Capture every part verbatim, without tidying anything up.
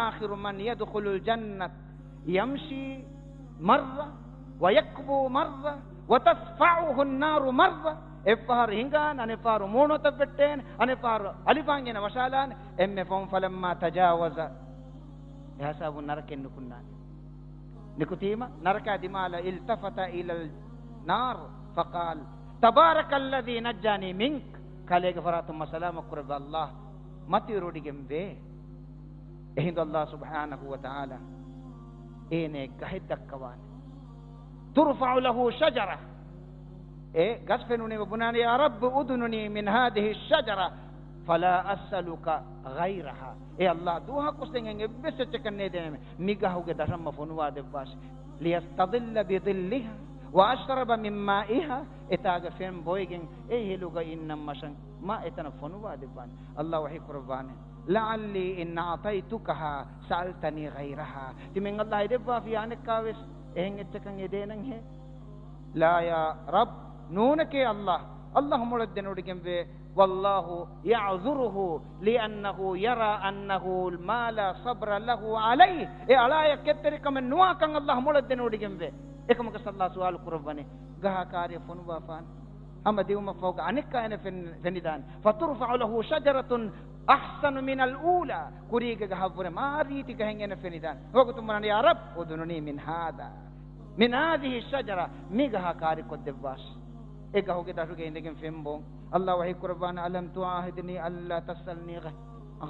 آخر من يدخل الجنة يمشي مرة ويكبو مرة وتصفعه النار مرة. އެއްފަހަރު ހިނގާން، އަނެއްފަހަރު މޫނުއަތަށް ވެއްޓޭނެ، އަނެއްފަހަރު އަލިފާން ގިނަ ވަށާލާނެ. އެންމެ ފަހުން، فلما تجاوز، އެހިސާބުން ނަރަކައެއް ނުކުންނާނެ. ނިކުތީމަ ނަރަކައާ ދިމާލަށް، التفت إلى النار فقال تبارك الذي نجاني منك. ކަލޭގެ ފަރާތުން މަ ސަލާމަތް ކުރެއްވި ﷲ، މަތިވެރިވޮޑިގެންވޭ. އެހިނދު ﷲ ސުބްޙާނަހޫ ވަތަޢާލާ އޭނައަށް ގަހެއް ދައްކަވާނެ. ترفع له شجرة. އެ ގަސް ފެނުނީމަ ބުނާނެ، يا رب ادنني من هذه الشجرة فلا أسألك غيرها. އޭ ﷲ، ދުވަހަކުވެސް ދެން އެއްވެސް އެއްޗަކަށް ނޭދޭނަމޭ، މި ގަހުގެ ދަށަށް މަ ފޮނުވާ ދެއްވާށި. لأستظل بظلها وأشرب من مائها. އެތާގެ ފެން ބޮއިގެން އެ ހިލުގަ އިންނަން މަށަށް މަ އެތަނަށް ފޮނުވާ ދެއްވާނެ. ﷲ ވަޙީ ކުރައްވާނެ، لعلي إن أعطيتكها سألتني غيرها. ތިމެން ﷲ އެ ދެއްވާފިއްޔާ އަނެއްކާވެސް އެހެން އެއްޗަކަށް އެ ދޭނަންހޭ؟ لا يا رب، ނޫނެކޭ ﷲ. ﷲ މޮޅަށްދެނެވޮޑިގެންވޭ. والله يعذره لأنه يرى أنه ما لا صبر له عليه. އެ އަޅާޔަށް ކެތްތެރިކަމެއް ނުވާކަން ﷲ މޮޅަށްދެނެވޮޑިގެންވޭ. އެކަމަކަސް ﷲ ސުވާލު ކުރައްވަނީ، ގަހާ ކާރިއަށް ފޮނުވާފާނެ. ހަމަ ދިއުމަށްފަހުގަ އަނެއްކާ އޭނަ ފެން-، ފެނިދާނެ. فترفع له شجرة أحسن من الأولى. ކުރީގެ ގަހަށްވުރެ މާ ރީތި ގަހެއް އޭނަ ފެނިދާނެ. ވަގުތު ބުނާނެ، يا رب ادنني من هذا، من هذه الشجرة، މި ގަހާ ކާރި ކޮށްދެއްވާށި. އެ ގަހުގެ ދަށުގަ އިނދެގެން ފެން ބޯން. ﷲ ވަޙީ ކުރައްވާނެ، ألم تعاهدني ألا تسألني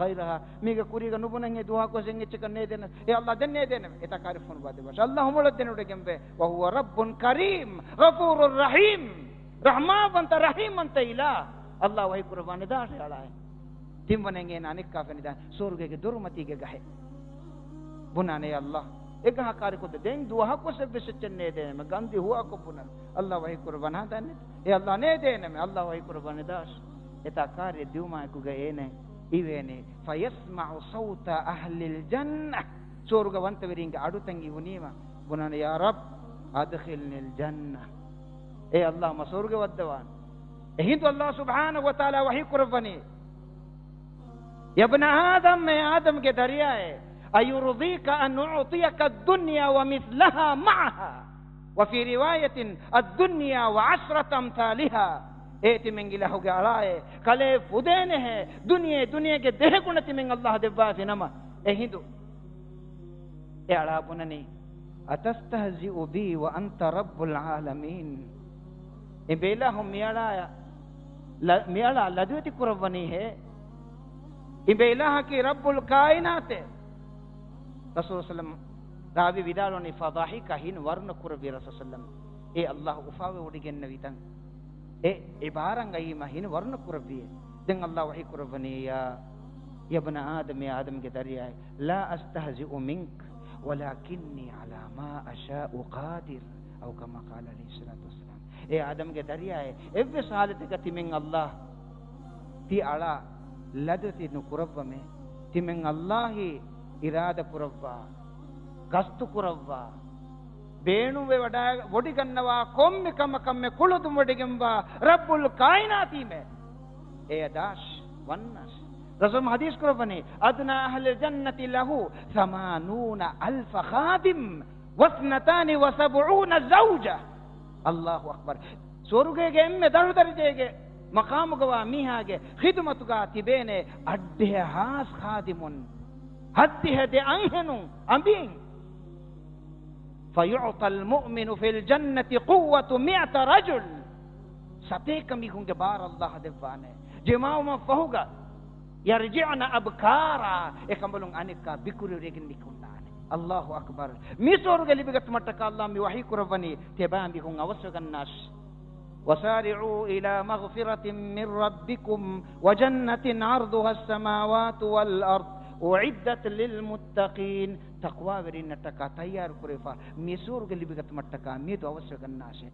غيرها. މީގެ ކުރީގަ ނުބުނަން އެ ދުވަހަކުވެސް އެއްޗަކަށް ނޭދޭނެ. އޭ ﷲ، ދެން ނޭދޭނެ. އެތާ ކާރި ފޮނުވާ ދެއްވާށި. ﷲ މޮޅަށް ދެނެވޮޑިގެންވޭ. وهو رب كريم غفور رحيم. ރަޙްމާންވަންތަ ރަޙީމްވަންތަ އިލާހު. ﷲ ވަޙީ ކުރައްވާނެ، ދާށޭ އަޅާއޭ. ތިންވަނައިން އޭނަ އަނެއްކާ ފެނިދާނެ ސުވަރުގޭގެ ދޮރުމަތީގެ ގަހެއް. ބުނާނެ، ޔާ ﷲ، އެ ގަހަށް ކާރިކޮށްދޭ. ދެން ދުވަހަކުވެސް އެއްވެސް އެއްޗެއް ނޭދޭނަމޭ. ގަންދި ހުވާކޮށް ބުނަން. ﷲ ވަޙީ ކުރައްވާނެ، ދާނެ. އޭ ﷲ، ނޭދޭނަމޭ. ﷲ ވަޙީ ކުރައްވާނެ، ދާށޭ. އެތާ ކާރިއަށް ދިއުމާއެކުގަ އޭނަ އިވޭނެ، فيسمع صوت أهل الجنة. ސުވަރުގަވަންތަވެރިންގެ އަޑުތައް އިވުނީމަ ބުނާނެ، يا رب أدخلني الجنة. އޭ ﷲ، މަ ސުވަރުގެ ވައްދަވާނެ. އެހިނދު ﷲ ސުބްޙާނަހޫ ވަތަޢާލާ ވަޙީ ކުރައްވަނީ، يا ابن آدم، އޭ އާދަމްގެ ދަރިޔާއޭ، أيرضيك أن أعطيك الدنيا ومثلها معها، وفي رواية الدنيا وعشرة أمثالها. އޭ ތިމެން އިލާހުގެ އަޅާއޭ، ކަލޭ ފުދޭނެހޭ، ދުނިޔެ، ދުނިޔޭގެ ދެހަ ގުނަ ތިމެން ﷲ ދެއްވާފިނަމަ. އެހިނދު އެ އަޅާ ބުނަނީ، أتستهزئ بي وأنت رب العالمين؟ އިބައިލާހު މިއަޅާ، މިއަޅާ ލަދުވެތި ކުރައްވަނީހޭ؟ އިބައިލާހަކީ ރައްބުލް ކާއިނާތޭ. ރަސޫލު ސަލަމް ރާވީ ވިދާޅުވަނީ، فضحك، ހިނި ވަރުނަ ކުރެއްވި ރަސޫލު ސަލަމް. އޭ ﷲ އުފާވެވޮޑިގެންނެވިތަން. އެ އެބާރަން އައީމަ ހިނި ވަރުނަ ކުރެއްވިއޭ. ދެން ﷲ ވަޙީ ކުރައްވަނީ، يا، يا ابن آدم، އޭ އާދަމްގެ ދަރިޔާއޭ، لا أستهزئ منك ولكني على ما أشاء قادر، أو كما قال عليه الصلاة والسلام. އޭ އާދަމްގެ ދަރިޔާއޭ، އެއްވެސް ޙާލަތެއްގަ ތިމެން ﷲ ތި އަޅާ ލަދުވެތި ނުކުރައްވަމޭ. ތިމެން ﷲ އީ އިރާދަ ކުރައްވާ، ގަސްތު ކުރައްވާ، ބޭނުންވެ ވަޑަ-، ވޮޑިގަންނަވާ ކޮންމެ ކަމަކަށްމެ ކުޅަދުން ވޮޑިގެންވާ ރައްބުލް ކާއިނާތީމެ. އެޔަށް ދާށި، ވަންނާށި. ރަސޫލު ޙަދީޘް ކުރައްވަނީ، أدنى أهل الجنة له ثمانون ألف خادم واثنتان وسبعون زوجة. الله أكبر. ސުވަރުގޭގެ އެންމެ ދަށު ދަރަޖައިގެ މަޤާމުގަވާ މީހާގެ ޚިދުމަތުގަ ތިބޭނެ އަށްޑިހަ ހާސް ޚާދިމުން، ހައްދިހަ ދެ އަންހެނުން އަނބީން. فيعطى المؤمن في الجنة قوة مائة رجل. ސަތޭކަ މީހުންގެ ބާރަށް ﷲ ދެއްވާނެ. ޖެމާވުމަށްފަހުގަ، يرجعن أبكارا، އެކަނބަލުން އަނެއްކާ ބިކުރިވެރިވެގެން ނިކުންނާނެ. الله أكبر. މި ސުވަރުގެ ލިބިގަތުމަށްޓަކާ ﷲ މި ވަޙީ ކުރައްވަނީ، ތިޔަބައިމީހުން އަވަސްވެގަންނާށި. وسارعوا إلى مغفرة من ربكم وجنة عرضها السماوات والأرض أعدت للمتقين. ތަޤްވާވެރިންނަށްޓަކާ ތައްޔާރު ކުރެވިފަ މި ސުވަރުގެ ލިބިގަތުމަށްޓަކާ މިއަދު އަވަސްވެގަންނާށޭ.